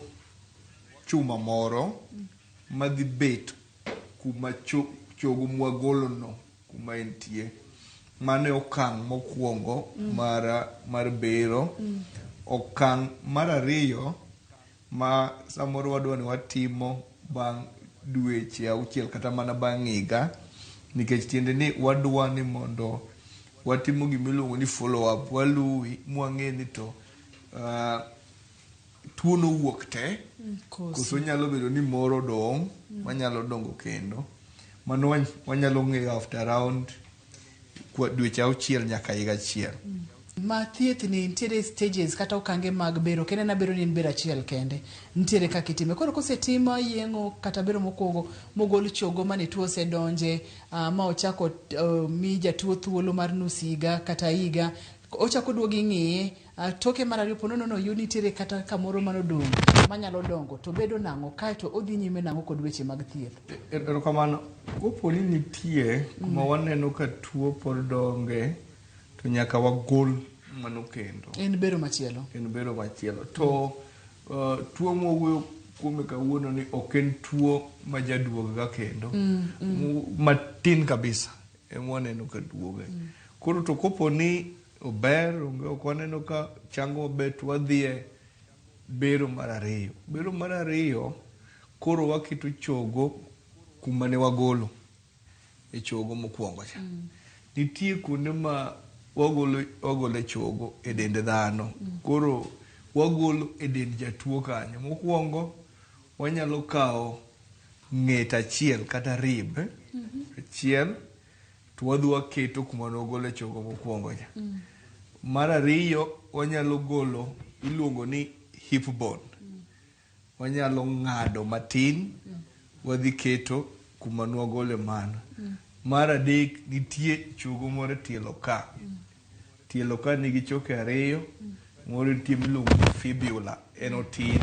chuma moro madhi bet kuma chogo mwagolo no kuma entie. Mano e okang' mokwongo mar bero. Okang' mar ariyo ma samoro wadwa ni watimo bang' dweche auchiel kata mana bang' higa, nikech tiende ni wadwa ni mondo watimo gimiluongo ni follow up, waluwi mwang'e ni to tuo nowuok te koso nyalo bedo ni moro odong' manyalo dongo kendo. Mano wanyalo ng'eyo after around dweche auchiel nyaka higa achiel. Ma thieth ni nitiere stages kata okange mag bero, ok en ena bero ni en bero achiel kende. Nitiere kaka itime. Koro kosetim yeng'o kata bero mokwongo mogol chogo mane tuo osedonje, ma ochako mi jatuo thuolo mar nus higa kata higa, ochako duogo ing'iye, toke mar ariyo po nono oyud nitiere kata kamoro manodong' manyalo dongo, to bedo nang'o kaeto odhi nyime nang'o kod weche mag thieth. Erokamano. Kopo ni nitie kuma waneno ka tuo pod donge, to nyaka wagol mano kendo. En bero machielo. En bero machielo. To tuo mwawuoyo kuome kawuono ni ok en tuo ma jaduog ga kendo. Matin kabisa ema waneno ka duoge. Koro to kopo ni ober, onge ok waneno ka chango maber, to wadhi e bero mar ariyo. Bero mar ariyo, koro waketo chogo kuma ne wagolo e chogo mokwongo cha. Nitie kuonde ma wagolo e chogo e dend dhano. Koro wagolo e dend jatuo kanyo. Mokwongo wanyalo kawo ng'et achiel kata rib achiel to wadhi waketo kuma ne wagolo e chogo mokwongo cha. Mar ariyo wanyalo golo iluongo ni hip bone. Wanyalo ng'ado matin wadhi keto kuma ne wagole mano. Mar adek nitie chogo moro e tielo ka. Tielo ka nigi choke ariyo, moro nitie miluongo ni fibula, en otin,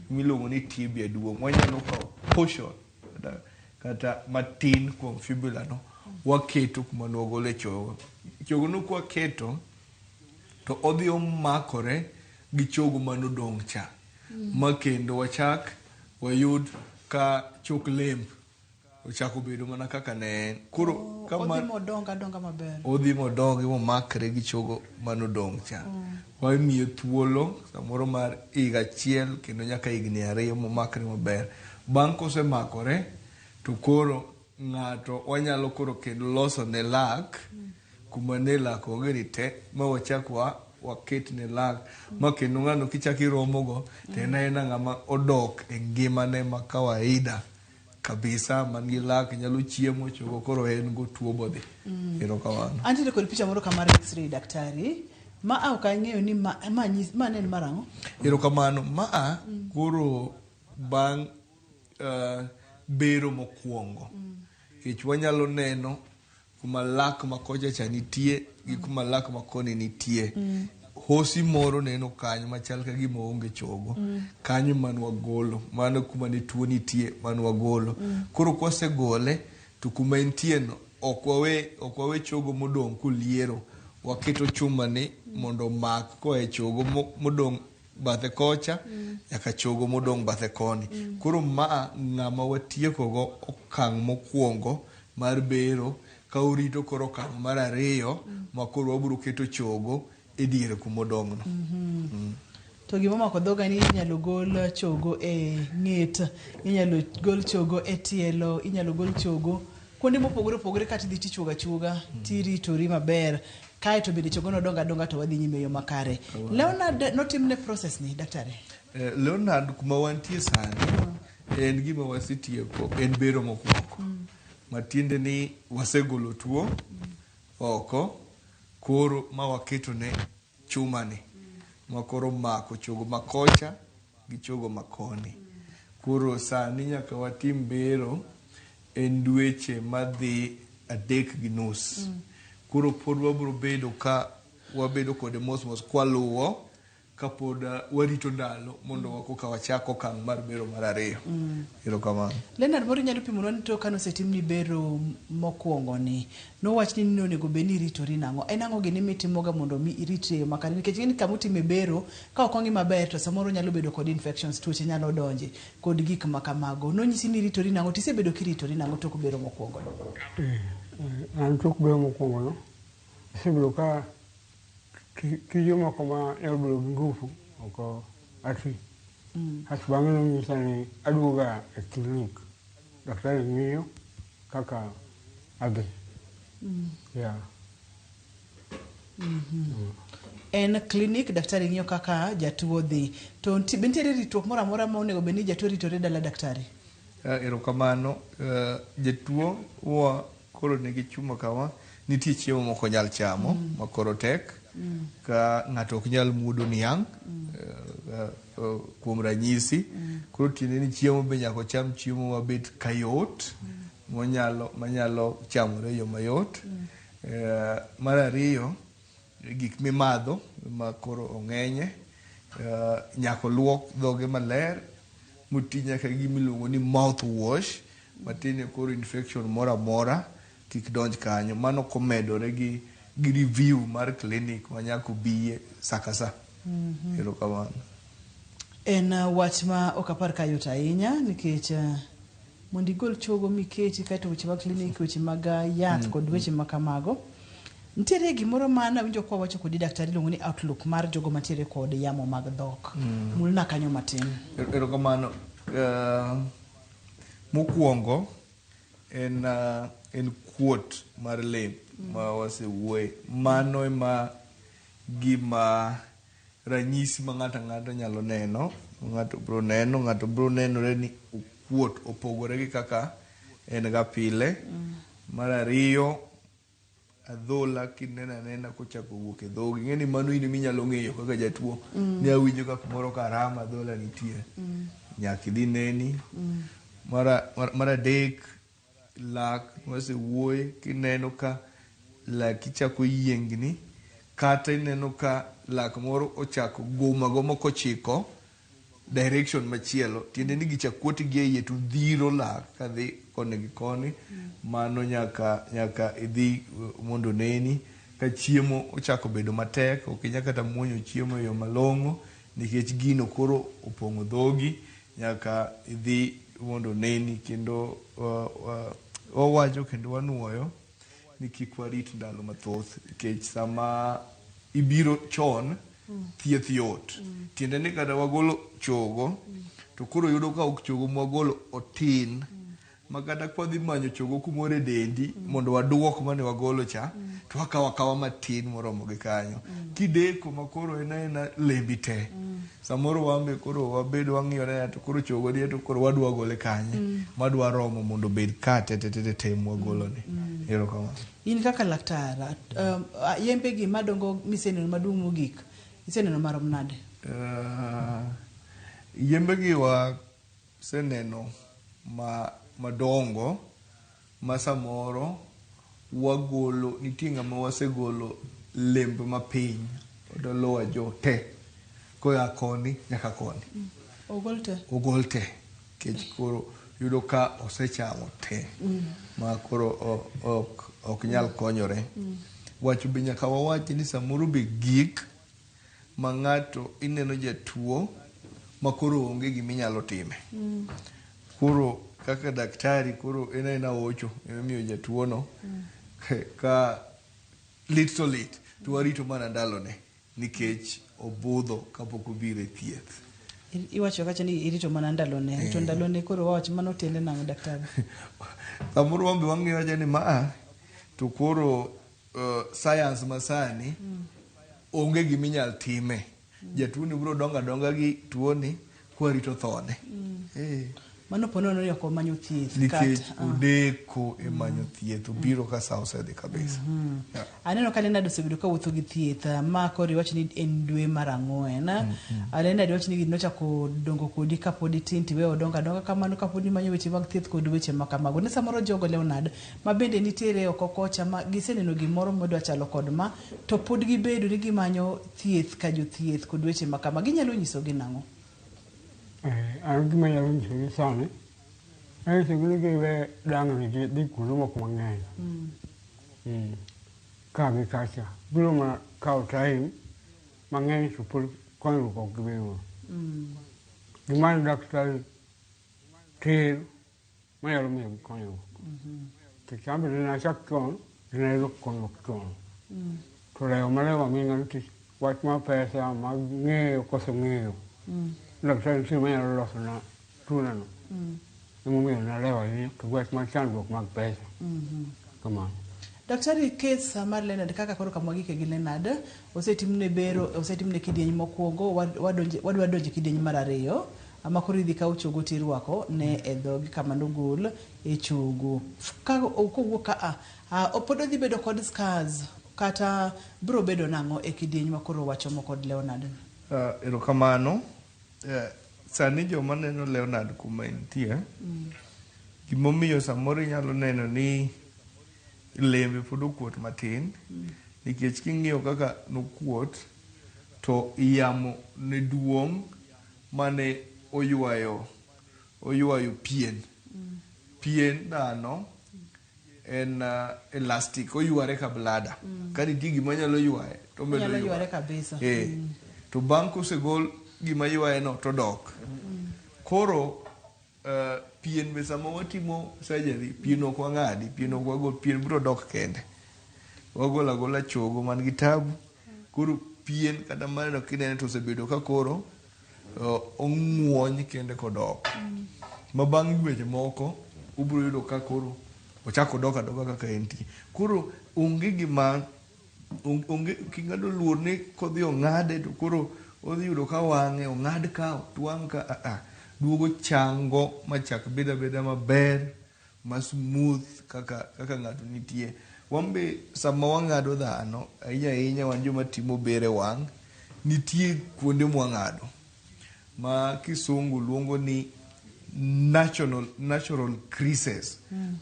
miluongo ni tibia duong'. Wanyalo kawo portion kata matin kuom fibula no, waketo kuma ne wagole chogo. Chogo no kwaketo, to odhi omakore gi chogo manodong' cha. Ma kendo wachak wayud ka chok lemb ochako bedo mana kaka ne en. Koro odhi modong adonga maber. Odhi modongi momakre gi chogo manodong' cha. Wamiye thuolo samoro mar higa achiel kendo nyaka higni ariyo momakre maber. Bang' kosemakore to koro ng'ato wanyalo koro kendo loso ne lak kuma ne lak onge ni te ma wachak waket ne lak ma kendo ng'ano kichak iromogo to en aena ng'ama odok e ngimane ma kawaida kabisa man gi lak nyalo chiemo chogo koro en go tuo bodhi. Erokamano. Antiere kod picha moro ka mar x-ray daktari ma ok ang'eyo ni ma ne en mar ang'o? Erokamano. Ma koro bang' bero mokwongo. Nikech wanyalo neno kuma lak ma kocha cha nitie gi kuma lak ma koni nitie. Hosi moro neno kanyo machal ka gima onge chogo. Kanyo man wagolo. Mano kuma ne tuo nitie man wagolo. Koro kwasegole to kuma entie no ok wawe chogo modong' koliero. Waketo chuma ni mondo omak koa e chogo modong' bathe kocha nyaka chogo modong' bathe koni. Koro ma ng'ama watieko go okang' mokwongo mar bero ka orito koro okang' mar ariyo ma koro wabiro keto chogo e diere kumodong' no. To gima omako dhoga ni inyalo gol chogo e ng'et, inyalo gol chogo e tielo, inyalo gol chogo kuonde mopogore opogore kata idhi tichuogo achuoga tiritori maber. Kae to bende chogo no dongo adonga to wadhi nyime e yo makare. Leonard notimne process ni daktari? Leonard kuma wantie sani en gima wasetieko en bero mokwongo. Matiende ni wasegolo tuo oko koro ma waketo ne chuma ni ma koro mako chogo ma kocha gi chogo ma koni. Koro sani nyaka watim bero en dweche madhi 3.5. Koro pod wabiro bedo ka wabedo kode mos mos kwaluwo kapod warito ndalo mondo koka wachak okang' mar bero mar ariyo. Erokamano. Leonard, moro inyalo pimonwa ni to kane osetimni bero mokwongo ni, nowachni ni onego bed ni iritori nang'o? En ang'o gini mitimoga mondo mi iritri e yo makare? Nikech ing'e ni kama otime bero, ka ok ong'i maber to samoro nyalo bedo kod infections, tuoche nyalo donje kod gik ma kamago. Nonyisi ni iritori nang'o? Tisebedo kiritori nang'o tok bero mokwongo no? An tok bero mokwongo no, asebedo ka tije moko ma nyalo bedo gi ngufu ok ati. Asto bang'e nonyisa ni aduoga e klinik, daktari ng'iyo kaka adhi. Yeah. En klinik, daktari ng'iyo kaka jatuo dhi. To be nitiere ritruok moro amora ma onego bed ni jatuo ritore dala daktari? Erokamano. Jatuo wa koro nigi chuma kama, nitie chiemo mok onyal chamo ma koro tek. Ka ng'ato ok nyal muodo niang', kuom ranyisi. Koro tiende ni chiemo be nyaka ocham chiemo mabet kayot, monyalo, manyalo chamore e yo mayot. Mar ariyo, gik mimadho ma koro ong'enye, nyaka oluok dhoge maler, moti nyaka gi gimiluongo ni mouthwash, matiende koro infection moro amora kik donj kanyo. Mano komedore gi review mar clinic ma nyaka obiye sa ka sa. Erokamano. En wach ma ok apar ka yot ahinya nikech mondo igol chogo miketi kaeto weche mag klinik, weche mag yath kod weche ma kamago. Nitiere gimoro ma nawinjo kwa wacho kodi daktari iluongo ni outlook mar jogo mantiere kod yamo mag dhok. Mulna kanyo matin. Erokamano. Mokwongo en kuot mar lep ma wasewuoye. Mano ema gima ranyisi ma ng'ato ang'ata nyalo neno. Ng'ato biro neno, ng'ato biro nenore ni okuot, opogore gi kaka en ga pile. Mar ariyo, adhola kineno anena kochako wuok e dhogi. Ing'e ni mano in eminyalo ng'eyo kaka jatuo. Ni awinjo ka kumoro ka rama adhola nitie. Nyaka idhi neni. Mar adek, lak wasewuoye kineno ka laki chako yiengni kata ineno ka lak moro ochako goma goma kochiko direction machielo, tiende ni gicha kuot gi e iye to dhiro lak kadhi koni gi koni. Mano nyaka idhi mondo neni. Ka chiemo ochako bedo matek, ok inyal kata muonyo chiemo e yo malong'o nikech gino koro opong'o dhogi, nyaka idhi mondo neni. Kendo wawacho kendo wanuoyo ni kik warit ndalo mathoth nikech sama ibiro chon thieth yot. Tiende ni kata wagolo chogo to koro yudo ka ok chogo mwagolo otin ma kata kwadhi manyo chogo kumoro e dendi mondo waduok mane wagolo cha to wakawo akawa matin moromo gi kanyo. Kideko ma koro en aena lembi te. Samoro wan be koro wabedo wang'iyore to koro chogo ni to koro wadwa gole kanye madwa romo mondo obed ka te te te te mwagolo ni. Erokamano. In kaka laktar, yembe gi madongo miseneno maduong' mogik, iseneno marom nade? Yembe gi waseneno madongo ma samoro wagolo, nitie ng'ama wasegolo lemb mapiny lower jaw te koa koni nyaka koni. Ogol te? Ogol te nikech koro yudo ka osechamo te ma koro ok nyal konyore. Wacho be nyaka wawach ni samoro be gik ma ng'ato ineno jatuo ma koro onge giminyalo time. Koro kaka daktari koro en aena ocho emomiyo jatuo no ka lit to lit to warito mana ndalone nikech obudho kapok obiro e thieth. Iwacho kacha ni irito mana ndalone, to ndalone koro wawach mano tiende nang'o daktari? Samoro wan be wang'iyo wacho ni maa to koro science masani onge giminyal time. Jatuo ni biro dongo adonga gi tuoni kwarito thone. Mano po nono ni ok omanyo thieth. Nikech kata- ah. odeko e manyo thieth, obiro ka sa osedhi kabisa. Yeah. Aneno ka Leonard osebedo ka wuotho gi thieth ma koro iwacho ni en dwe mar ang'wen. Mm Leonard iwacho ni gini nochako dongo kodi kapod itin tiweyo odongo adonga kamano kapod imanyo weche mag thieth kod weche ma kamago. Ne samoro jogo Leonard ma bende nitiere oko kocha ma giseneno gimoro modwa chalo kod ma to pod gibedo ni gimanyo thieth ka jothieth kod weche ma kama ginyalo nyisogi nang'o? Eh, an gima anyalo nyisogi sani, anyisogi ni giwe dangni gi dhi kuonde moko mang'eny. Ka gi kacha. Biro mana kawo time mang'eny to pod konyruok ok gibedogo. Gimany daktari tir manyalo miyogi konyruok. Nikech an be dine achak chon, dine ayudo konyruok chon. To lewo malewo aming'a nikech wach mar pesa, mag ng'eyo, koso ng'eyo. Daktari nitie manyalo losona tuonano. Emomiyo nalewo ahinya to gi wach mar chandruok mag pesa. Kamano. Daktari kes mar Leonard kaka koro kama wagike gi Leonard osetimne bero osetimne kidieny mokwongo wadwa donjo e kidieny mar ariyo ma koro idhi kaw chogo tirwako ne e dhogi kama nogol e chogo. Ka kowuok ka a pod odhi bedo kod scars kata biro bedo nang'o e kidieny ma koro wachomo kod Leonard ni? Erokamano. Sani joma neno Leonard kuma entie, gimomiyo samoro inyalo neno ni lembe pod okuot matin, nikech king'iyo kaka nokuot to yamo ne duong' mane oywayo oywayo pien. Pien dhano en elastic, oyware ka blada. Ka nitie gima nyalo ywaye to omedo Onyalo yware yware. kabisa. Eh. To bang' kosegol gima ywaye no to odok. Koro pien be sama watimo surgery, pien ok wang'adi, pien ok wagol, pien biro dok kende. Wagolo agola chogo man gi tabu. Koro pien kata maneno kinene to osebedo ka koro ong'uony kende kodok. Ma bang' dweche moko ubiro yudo ka koro ochako odok adoka kaka entie. Koro onge gima onge king'ado luor ni kodhi ong'ade to koro odhi yudo ka wang'e ong'ad ka otwang' ka a a duogo chango machak bed abeda maber ma smooth kaka kaka ng'ato nitie. Wan be sama wang'ado dhano ahinya ahinya wan joma timo bero e wang' nitie kuonde mwang'ado ma kisungu luongo ni natural, natural creases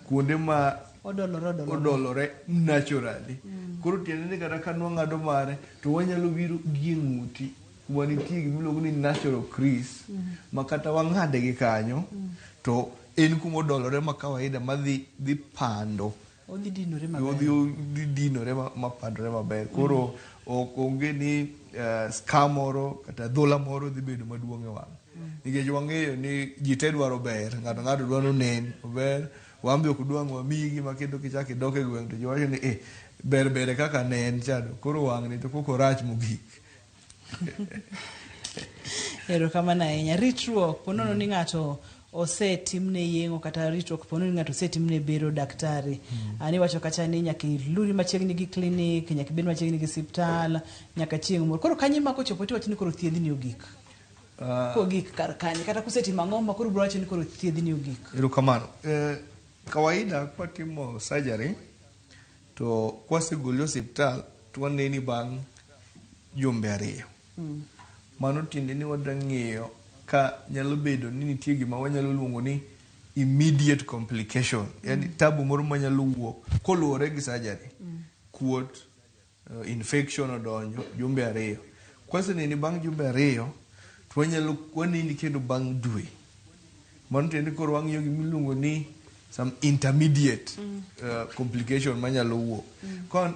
kuonde ma Odolore odolore. odolore naturally. Koro tiende ni kata ka nwang'ado mare to wanyalo biro gi e ng'uti kuma nitie gimiluongo ni natural crease ma kata wang'ade gi kanyo to en kuma odolore ma kawaida madhi dhi pando Odhi dinore maber. Odhi odhi dinore ma pandore maber. Koro ok onge ni scar moro kata adhola moro dhi bedo maduong' e wang'. Nikech wang'eyo ni ji te dwaro ber, ng'ato ng'ato dwaro ni onen maber, wan be ok dwang' wamiyi gima kendo kichako idok e gweng' to ji wacho ni eh, ber ber e kaka ne en cha to koro wang'ni to koko orach mogik. Erokamano ahinya. Ritruok, po nono ni ng'ato osetimne yeng'o kata ritruok po nono ni ng'ato osetimne bero daktari. An iwacho kacha ni nyaka iluri machiegni gi klinik, nyaka ibed machiegni gi siptal, nyaka chieng' moro. Koro kanye ma kochopo tiwacho ni koro thiedhni ogik? Kogik kar kanye? Kata kusetimo ang'o ma koro ubiro wacho ni koro thiedhni ogik? Erokamano. Eh, kawaida kwatimo surgery to kwasegoli osiptal to waneni bang' jumbe ariyo. Mano tiende ni wadwa ng'iyo ka nyalo bedo ni nitie gima wanyalo luongo ni immediate complication. Yani tabu moro manyalo wuok koluwore gi surgery. Kuot, infection odonjo jumbe ariyo. Kwaseneni bang' jumbe ariyo to wanyalo waneni kendo bang' dwe. Mano tiende ni koro wang'iyo gima iluongo ni some intermediate complication manyalo wuok.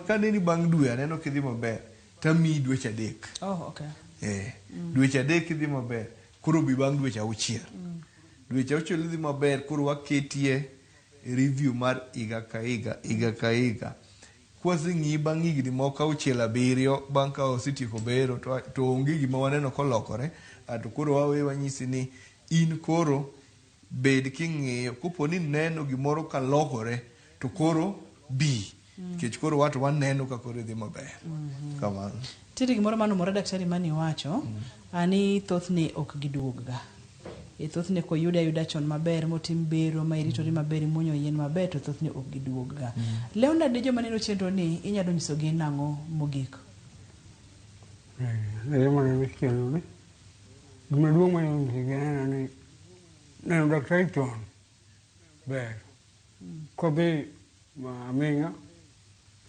Kaneni bang' dwe aneno kidhi maber tamiyi dweche adek. Oh, okay. Eh, dweche adek idhi maber koro bi bang' dweche auchiel. Dweche auchiel idhi maber koro waketie review mar higa ka higa, higa ka higa. Kwaseng'iyi bang' higni moko auchiel abiriyo bang' ka osetieko bero to, to onge gima waneno kolokore to koro wawe wanyisi ni in koro bed king'iyo kopo ni neno gimoro ka lokore to koro bi nikech koro wato waneno ka koro idhi maber. Kamano. Nitiere gimoro mano mora daktari mani wacho ani thothne ok giduog ga. E thothne koyude ayuda chon maber motim bero ma iritori maber imuonyo yien maber to thothne ok giduog ga. Leonard ne joma neno chenro ni inyalo nyisogi nang'o mogik? Ne joma neno chenro ni, gima duong' manyalo nyisogi en ni neno daktari chon ber. Kodhi aming'a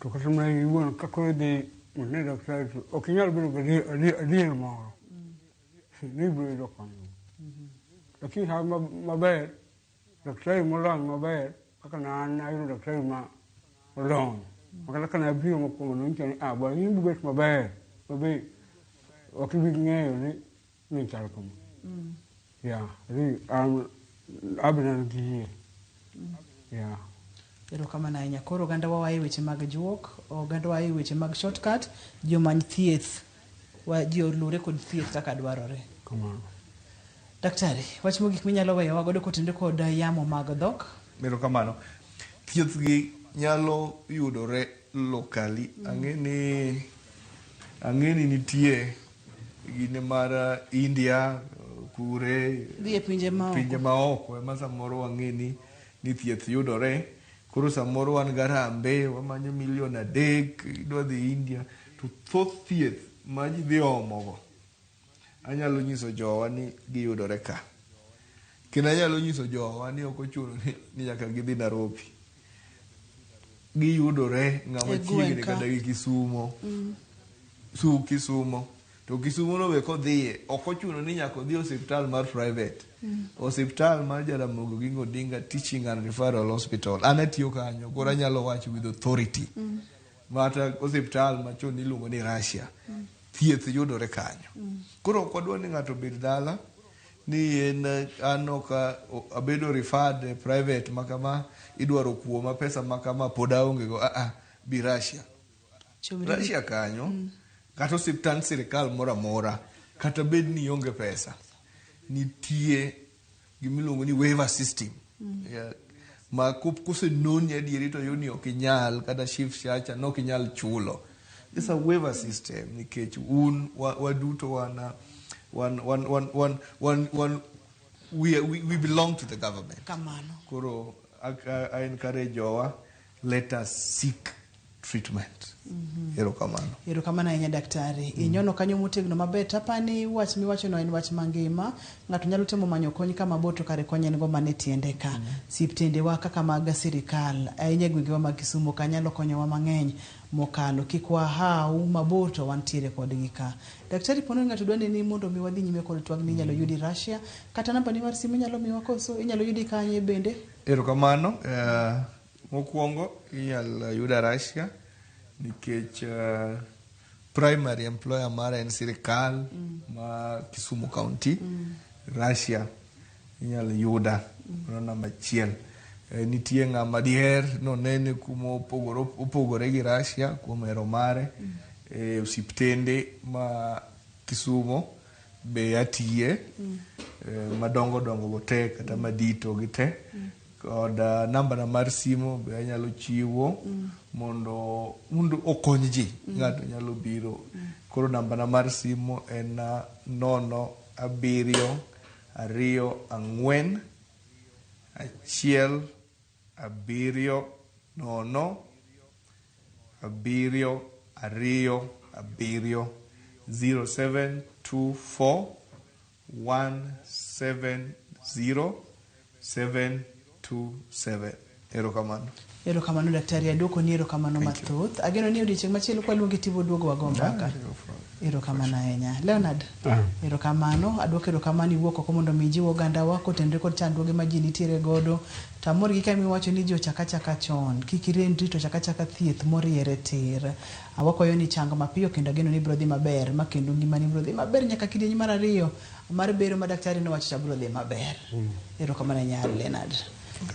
to kata mana iwuon ka koro idhi mondo ine daktari to ok inyal bedo gi adier moro ni ibiro yudo konyruok. Lakini hawi maber, daktari molony maber kaka ne an ayudo daktari ma olony. Ma kata kane abiro mokwongo nonyisa ni ah bwana in ibiro bet maber mabe ok ibi ng'eyo ni ni chal kama. Yeah, adhi an abe ne an gi yie. Yeah. Erokamano ahinya. Koro oganda wa wae weche mag juok, oganda wa e weche mag shortcut, ji omany thieth, wa ji oluwre kod thieth kaka dwarore. Kamano. Daktari, wach mogik minyalo weyowa godo kotenore kod yamo mag dhok? Erokamano. Thieth gi nyalo yudore locally. Ang'e ni ang'e ni nitie gine mar India kure Dhi e pinje maoko. pinje maoko ema samoro wang'e ni ni thieth yudore. Koro samoro wan garambe wamanyo milion 3 idwa dhi India to thoth thieth ma ji dhi omogo anyalo nyiso jowa ni giyudore ka. Kendo anyalo nyiso jowa ni ok ochuno ni nyaka gidhi Nairobi. Giyudore ng'ama E gweng' chiegni ka. kata gi Kisumo. Su Kisumo. To Kisumo no be kodhiye, ok ochuno ni nyaka odhi e osiptal mar private. Osiptal mar Jaramogi Oginga Odinga Teaching and Referral Hospital. An atiyo kanyo, koro anyalo wacho with authority. Mata osiptal machon iluongo ni Russia. Thieth yudore kanyo. Koro ok wadwa ni ng'ato obed dala ni en an ok abedo referred e private ma kama idwaro kuoma pesa ma kama pod aonge go. Ah ah, bi Russia. Russia kanyo kata osiptand sirikal moro amora kata bed ni ionge pesa nitie gimiluongo ni waiver system. Yeah. Ma kosenoni adieri to oyud ni ok inyal kata SHIF chacha ne ok inyal chulo. It's a waiver system nikech un waduto wan wan wan wan wan wan wan we, we belong to the government. Kamano. Koro I encourage jowa let us seek treatment. Erokamano. Erokamano ahinya daktari. Inyono kanyo motegno maber. Tapani wach miwachono en wach mangima. Ng'ato nyalo temo manyo kony kama bor to kare kony en go mana e tiende ka. Siptendewa kaka mag sirikal ahinya e gwengewa mag Kisumu ka nyalo konyowa mang'eny mokalo. Kik wahaw mabor to wantiere kodgi ka. Daktari pono ni ng'ato dwa neni mondo mi wadhi nyime kod twagni inyalo yudi Russia kata namba ni mar simu inyalo miwa koso inyalo yudi kanye bende? Erokamano. Mokwongo inyalo yuda Russia nikech primary employer mara en sirikal ma Kisumu County. Russia inyalo yuda mano namba achiel. Nitie ng'ama diher nonene kuma opogore gi Russia kuom hero mare. E osiptende ma Kisumo be atiye madongo dongo go te kata madito gi te. Kod namba na mar simu be anyalo chiwo mondo okony ji. Ng'ato nyalo biro. Koro namba na mar simu en 0 7 2 4 1 7 0 7 2 7 07 24 1 7 0 7 2 7. Erokamano. Erokamano daktari, aduoko ni erokamano mathoth. Ageno ni odiochieng' machielo kwaluongi tibo duogo wago mbaka. Erokamano ahinya. Leonard, erokamano. Aduoko erokamano iwuok oko mondo mi ijiw ogandawa kotenore kod chandruoge ma ji nitiere godo. To amor gi kama iwacho ni ji ochak achaka chon. Kik irendri to chak achaka thieth moriere tir. Wakwayo ni chang mapiyo kendo ageno ni ibiro dhi maber ma kendo ngimani biro dhi maber nyaka kidieny mar 2 mar bero ma daktari nowacho cha biro dhi maber. Erokamano ahinya Leonard.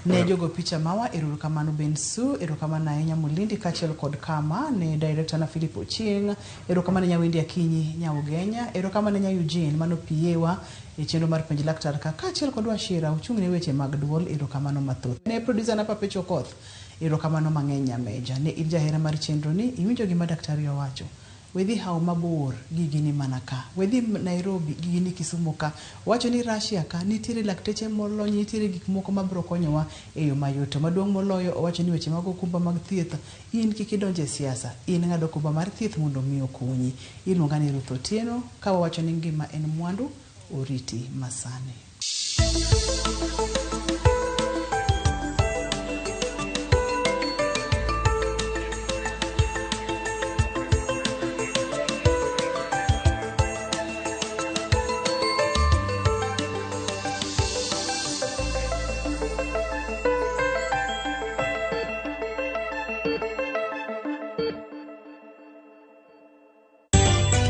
Ne jogo picha mawa, erokamano Bensu, erokamano ahinya Mulindi kaachiel kod Kama, ne director na Philip Ochieng, erokamano Nyawendi Akinyi Nyaugenya, erokamano ahinya Eugene mano PA wa e chenro mar penj laktar ka kaachiel kod Wachira ochung' ne weche mag duol, erokamano mathoth. Ne producer na Papecho Okoth, erokamano mang'eny Nyameja. Ne in jahera mar chenro ni, iwinjo gima daktari owacho. Wedhi hawo mabor, gigi ni mana ka. Wedhi Nairobi, gigi ni Kisumu ka. Owacho ni Russia ka nitiere lakteche molony, nitiere gik moko mabiro konyowa e yo mayot. To maduong' moloyo, owacho ni weche mag okumba mag thieth, in kik idonj e siasa, in ng'ad okumba mar thieth mondo mi okonyi. Iluonga ni Ruth Otieno, ka wawacho ni ngima en mwandu, oriti masani.